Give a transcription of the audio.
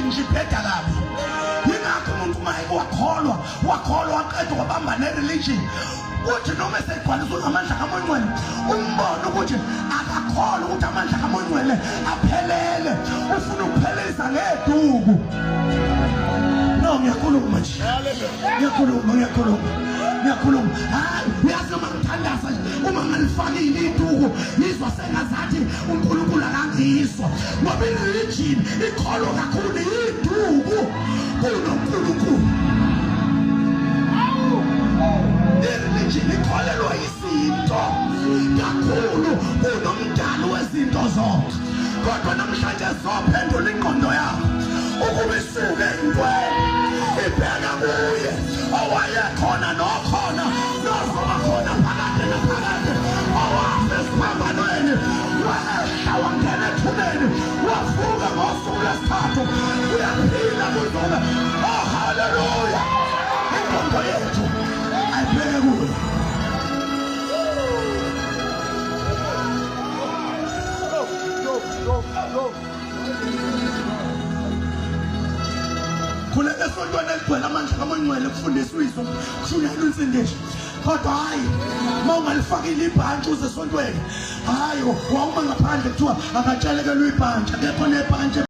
I-religion nje ibheda kabi. Yingakho umuntu uma wakholwa, wakholwa waqeda wabamba ne-religion. Kuthi noma esegcwaliswe ngamandla kaMoya Ongcwele, umbone ukuthi akakholwa ukuthi amandla kaMoya Ongcwele aphelele, ufuna ukuphelelisa ngeduku. No, ngiyakhuluma nje. Ngiyakhuluma, ngiyakhuluma. Ngiyakhuluma. Hayi, uyazi uma ngithandaza nje, uma ngalifakile iduku, ngizwa sengazathi uNkulunkulu akangizwa. Ngoba i-religion ikholwa kakhulu iduku kunoNkulunkulu. I-religion ikholelwa izinto kakhulu kunomdali wezinto zonke. Kodwa namhlanje sophendula ingqondo yakho ukuba isuke entweni ibheka kuye owayekhona nokhona nozoba khona phakade naphakade, owafa esiphambanweni, wehla wangena ethuneni, wavuka ngosuku lwesithathu, uyaphila kuzobe. Oh, haleluya! Ingqondo yethu ayibheke kuye. Khuleka esontweni eligcwele amandla kaMoya Ongcwele, kufundiswa izwi, kushunyayelwa insindiso. Kodwa hhayi, uma ungalifakile ibhantshi uze esontweni, hhayi, wawuma ngaphandle kuthiwa akatshelekelwe ibhantshi, akekho nebhantshi.